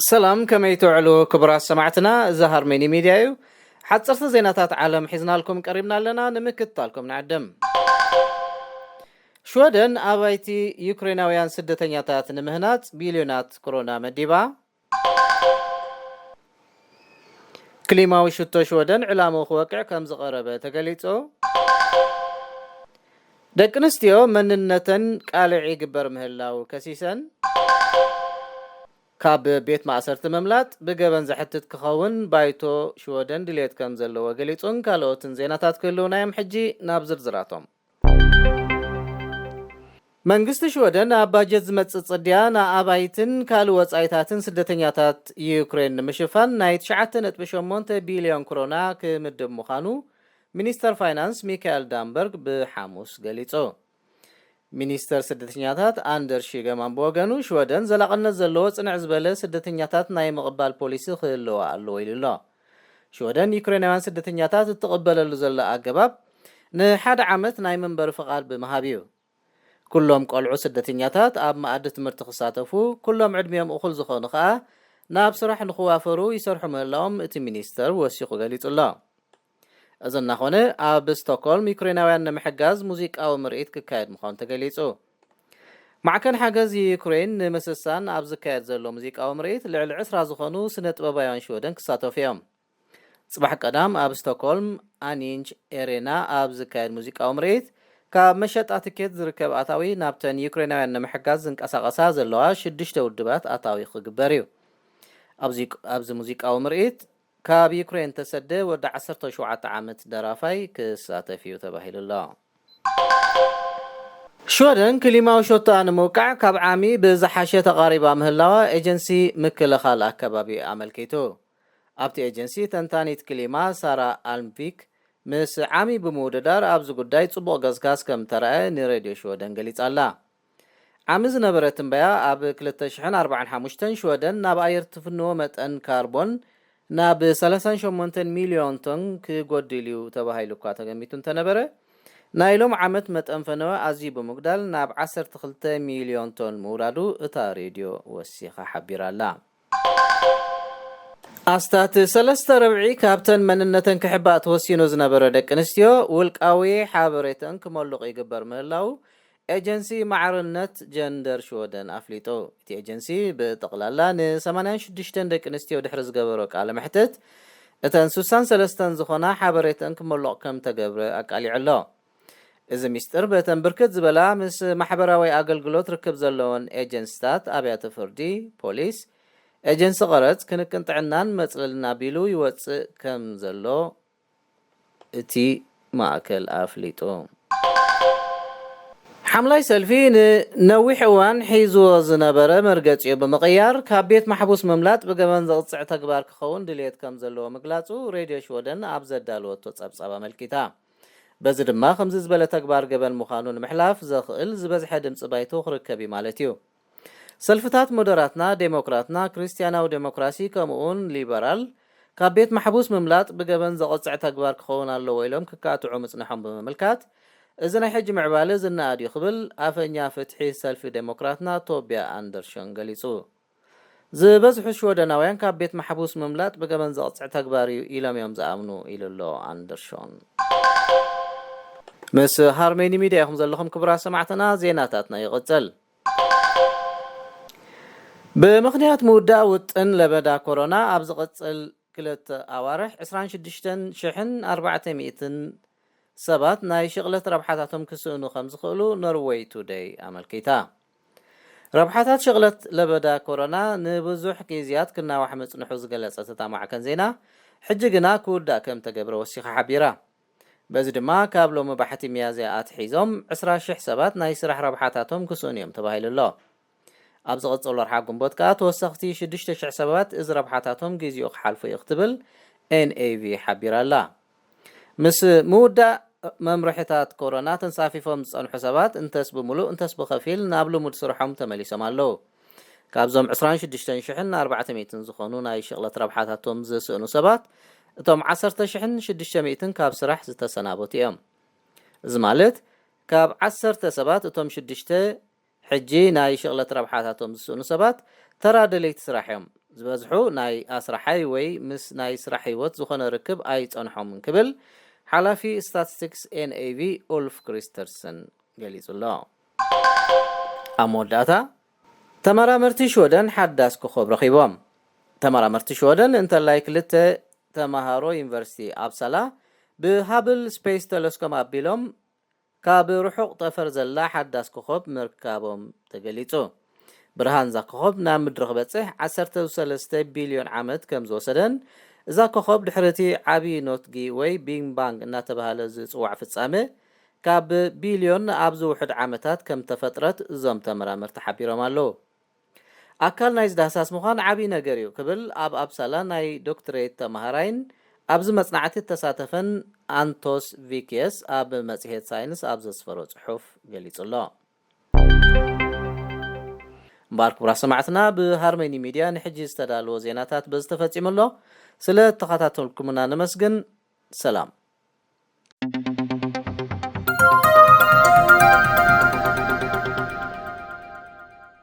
ሰላም፣ ከመይ ትውዕሉ ክቡራት ሰማዕትና? እዚ ሃርመኒ ሚድያ እዩ። ሓፀርቲ ዜናታት ዓለም ሒዝናልኩም ቀሪብና ኣለና፣ ንምክትታልኩም ንዕድም። ሽወደን ኣባይቲ ዩክሬናውያን ስደተኛታት ንምህናፅ ቢልዮናት ክሮና መዲባ። ክሊማዊ ሽቶ ሽወደን ዕላምኡ ክወቅዕ ከም ዝቐረበ ተገሊጹ። ደቂ ኣንስትዮ መንነተን ቃልዕ ይግበር ምህላው ከሲሰን። ካብ ቤት ማእሰርቲ ምምላጥ ብገበን ዘሕትት ክኸውን ባይቶ ሽወደን ድልየት ከም ዘለዎ ገሊጹን ካልኦትን ዜናታት ክህልውና እዮም። ሕጂ ናብ ዝርዝራቶም። መንግስቲ ሽወደን ኣብ ባጀት ዝመጽእ ጽድያ ንኣባይትን ካልእ ወጻኢታትን ስደተኛታት ዩክሬን ንምሽፋን ናይ ትሽዓተ ነጥቢ ሸሞንተ ቢልዮን ክሮና ክምድብ ምዃኑ ሚኒስተር ፋይናንስ ሚካኤል ዳምበርግ ብሓሙስ ገሊጹ። ሚኒስተር ስደተኛታት ኣንደርስ ሺገማን ብወገኑ፣ ሽወደን ዘላቕነት ዘለዎ ጽንዕ ዝበለ ስደተኛታት ናይ ምቕባል ፖሊሲ ክህልዋ ኣለዎ ኢሉ ኣሎ። ሽወደን ዩክሬናውያን ስደተኛታት እትቕበለሉ ዘላ ኣገባብ ንሓደ ዓመት ናይ መንበሪ ፍቓድ ብምሃብ እዩ። ኩሎም ቆልዑ ስደተኛታት ኣብ መኣዲ ትምህርቲ ክሳተፉ፣ ኩሎም ዕድሚኦም እኹል ዝኾኑ ከኣ ናብ ስራሕ ንኽዋፈሩ ይሰርሑ ምህላዎም እቲ ሚኒስተር ወሲኹ ገሊጹ ኣሎ። እዚ እናኾነ፣ ኣብ ስቶክሆልም ዩክሬናውያን ንምሕጋዝ ሙዚቃዊ ምርኢት ክካየድ ምዃኑ ተገሊጹ። ማዕከን ሓገዝ ዩክሬን ንምስሳን ኣብ ዝካየድ ዘሎ ሙዚቃዊ ምርኢት ልዕሊ ዕስራ ዝኾኑ ስነ ጥበባውያን ሽወደን ክሳተፉ እዮም። ጽባሕ ቀዳም ኣብ ስቶክሆልም ኣኒንች ኤሬና ኣብ ዝካየድ ሙዚቃዊ ምርኢት፣ ካብ መሸጣ ትኬት ዝርከብ ኣታዊ ናብተን ዩክሬናውያን ንምሕጋዝ ዝንቀሳቐሳ ዘለዋ ሽዱሽተ ውድባት ኣታዊ ክግበር እዩ። ኣብዚ፣ ኣብዚ ሙዚቃዊ ምርኢት ካብ ዩክሬን ተሰደ ወዲ ዓሰርተ ሸውዓተ ዓመት ደራፋይ ክሳተፍ እዩ ተባሂሉ ኣሎ። ሽወደን ክሊማዊ ሸቶኣ ንምውቃዕ ካብ ዓሚ ብዝሓሸ ተቓሪባ ምህላዋ ኤጀንሲ ምክልኻል ኣከባቢ ኣመልኪቱ። ኣብቲ ኤጀንሲ ተንታኒት ክሊማ ሳራ ኣልምቪክ፣ ምስ ዓሚ ብምውድዳር ኣብዚ ጉዳይ ጽቡቕ ገስጋስ ከም ተራእየ ንሬድዮ ሽወደን ገሊጻ ኣላ። ዓሚ ዝነበረ ትንበያ ኣብ ክልተ ሽሕን ኣርባዓን ሓሙሽተን ሽወደን ናብ ኣየር ትፍንዎ መጠን ካርቦን ናብ ሰላሳን ሸሞንተን ሚልዮን ቶን ክጎድል እዩ ተባሂሉ እኳ ተገሚቱ እንተነበረ፣ ናይ ሎም ዓመት መጠን ፈነወ ኣዝዩ ብምጉዳል ናብ ዓሰርተ ክልተ ሚልዮን ቶን ምውራዱ እታ ሬድዮ ወሲኻ ሓቢራ ኣላ። ኣስታት ሰለስተ ርብዒ ካብተን መንነተን ክሕባእ ተወሲኑ ዝነበረ ደቂ ኣንስትዮ ውልቃዊ ሓበሬተን ክመልቑ ይግበር ምህላው ኤጀንሲ ማዕርነት ጀንደር ሽወደን ኣፍሊጡ። እቲ ኤጀንሲ ብጠቕላላ ን ሰማንያን ሽዱሽተን ደቂ ኣንስትዮ ድሕሪ ዝገበሮ ቃለ መሕትት፣ እተን ስሳን ሰለስተን ዝኾና ሓበሬተን ክመልቕ ከም ተገብረ ኣቃሊዑ ኣሎ። እዚ ሚስጥር በተን ብርክት ዝበላ ምስ ማሕበራዊ ኣገልግሎት ርክብ ዘለወን ኤጀንስታት፣ ኣብያተ ፍርዲ፣ ፖሊስ፣ ኤጀንሲ ቀረጽ፣ ክንክን ጥዕናን መጽለልን ኣቢሉ ይወጽእ ከም ዘሎ እቲ ማእከል ኣፍሊጡ። ሓምላይ ሰልፊ ንነዊሕ እዋን ሒዝዎ ዝነበረ መርገጺኡ ብምቕያር፣ ካብ ቤት ማሕቡስ ምምላጥ ብገበን ዘቕጽዕ ተግባር ክኸውን ድልየት ከም ዘለዎ ምግላጹ ሬድዮ ሽወደን ኣብ ዘዳለወቶ ጸብጻብ ኣመልኪታ። በዚ ድማ ከምዚ ዝበለ ተግባር ገበን ምዃኑ ንምሕላፍ ዘኽእል ዝበዝሐ ድምጺ ባይቶ ክርከብ እዩ ማለት እዩ። ሰልፍታት ሞደራትና፣ ዴሞክራትና፣ ክርስትያናዊ ዴሞክራሲ ከምኡውን ሊበራል ካብ ቤት ማሕቡስ ምምላጥ ብገበን ዘቐጽዕ ተግባር ክኸውን ኣለዎ ኢሎም ክካትዑ ምጽንሖም ብምምልካት፣ እዚ ናይ ሕጂ ምዕባለ ዝነኣድ እዩ ክብል ኣፈኛ ፍትሒ ሰልፊ ዴሞክራትና ቶቢያ ኣንደርሾን ገሊጹ። ዝበዝሑ ሽወደናውያን ካብ ቤት ማሕቡስ ምምላጥ ብገበን ዘቕጽዕ ተግባር እዩ ኢሎም እዮም ዝኣምኑ ኢሉ ኣሎ ኣንደርሾን። ምስ ሃርሜኒ ሚድያ ኢኹም ዘለኹም ክቡራት ሰማዕትና፣ ዜናታትና ይቕጽል። ብምኽንያት ምውዳእ ውጥን ለበዳ ኮሮና ኣብ ዝቕጽል ክልተ ኣዋርሕ ዕስራን ሽዱሽተን ሽሕን ኣርባዕተ ሚእትን ሰባት ናይ ሽቕለት ረብሓታቶም ክስእኑ ከም ዝኽእሉ ኖርወይ ቱደይ ኣመልኪታ። ረብሓታት ሽቕለት ለበዳ ኮሮና ንብዙሕ ግዜያት ክናዋሕ ምጽንሑ ዝገለጸት እታ ማዕከን ዜና፣ ሕጂ ግና ክውዳእ ከም ተገብረ ወሲኻ ሓቢራ። በዚ ድማ ካብ ሎሚ ባሕቲ ሚያዝያ ኣትሒዞም ዕስራ ሽሕ ሰባት ናይ ስራሕ ረብሓታቶም ክስእኑ እዮም ተባሂሉ ኣሎ። ኣብ ዝቕጽል ወርሓ ግንቦት ከኣ ተወሰኽቲ ሽዱሽተ ሽሕ ሰባት እዚ ረብሓታቶም ግዜኡ ክሓልፎ እዩ ክትብል ኤንኤቪ ሓቢራ ኣላ። ምስ ምውዳእ መምርሕታት ኮሮና ተንሳፊፎም ዝጸንሑ ሰባት እንተስ ብምሉእ እንተስ ብኸፊል ናብ ልሙድ ስርሖም ተመሊሶም ኣለዉ። ካብዞም ዕስራን ሽዱሽተን ሽሕን ኣርባዕተ ሚእትን ዝኾኑ ናይ ሽቕለት ረብሓታቶም ዝስእኑ ሰባት፣ እቶም ዓሰርተ ሽሕን ሽዱሽተ ሚእትን ካብ ስራሕ ዝተሰናበቱ እዮም። እዚ ማለት፣ ካብ ዓሰርተ ሰባት እቶም ሽዱሽተ ሕጂ ናይ ሽቕለት ረብሓታቶም ዝስእኑ ሰባት ተራ ደለይቲ ስራሕ እዮም። ዝበዝሑ ናይ ኣስራሓይ ወይ ምስ ናይ ስራሕ ህይወት ዝኾነ ርክብ ኣይጸንሖምን ክብል ሓላፊ ስታቲስቲክስ ኤንኤቪ ኡልፍ ክሪስተርሰን ገሊጹ ኣሎ። ኣብ መወዳእታ፣ ተመራመርቲ ሽወደን ሓዳስ ኮኾብ ረኺቦም። ተመራመርቲ ሽወደን እንተላይ ክልተ ተመሃሮ ዩኒቨርሲቲ ኣፕሳላ ብሃብል ስፔስ ቴሌስኮም ኣቢሎም ካብ ርሑቕ ጠፈር ዘላ ሓዳስ ኮኾብ ምርካቦም ተገሊጹ። ብርሃን እዛ ኮኾብ ናብ ምድሪ ክበጽሕ ዓሰርተ ሰለስተ ቢልዮን ዓመት ከም ዝወሰደን፣ እዛ ኮኾብ ድሕሪ እቲ ዓቢ ኖትጊ ወይ ቢግ ባንግ እናተባህለ ዝጽዋዕ ፍጻመ ካብ ቢልዮን ኣብ ዝውሕድ ዓመታት ከም ተፈጥረት እዞም ተመራመርቲ ሓቢሮም ኣለዉ። ኣካል ናይዚ ዳህሳስ ምዃን ዓቢ ነገር እዩ ክብል ኣብ ኣፕሳላ ናይ ዶክትሬት ተመሃራይን ኣብዚ መጽናዕቲ እተሳተፈን ኣንቶስ ቪኪየስ ኣብ መጽሔት ሳይንስ ኣብ ዘስፈሮ ጽሑፍ ገሊጹ ኣሎ። እምበኣር ክቡራት ሰማዕትና፣ ብሃርመኒ ሚድያ ንሕጂ ዝተዳለወ ዜናታት በዚ ተፈጺሙ ኣሎ። ስለ እተኸታተልኩምና ነመስግን። ሰላም።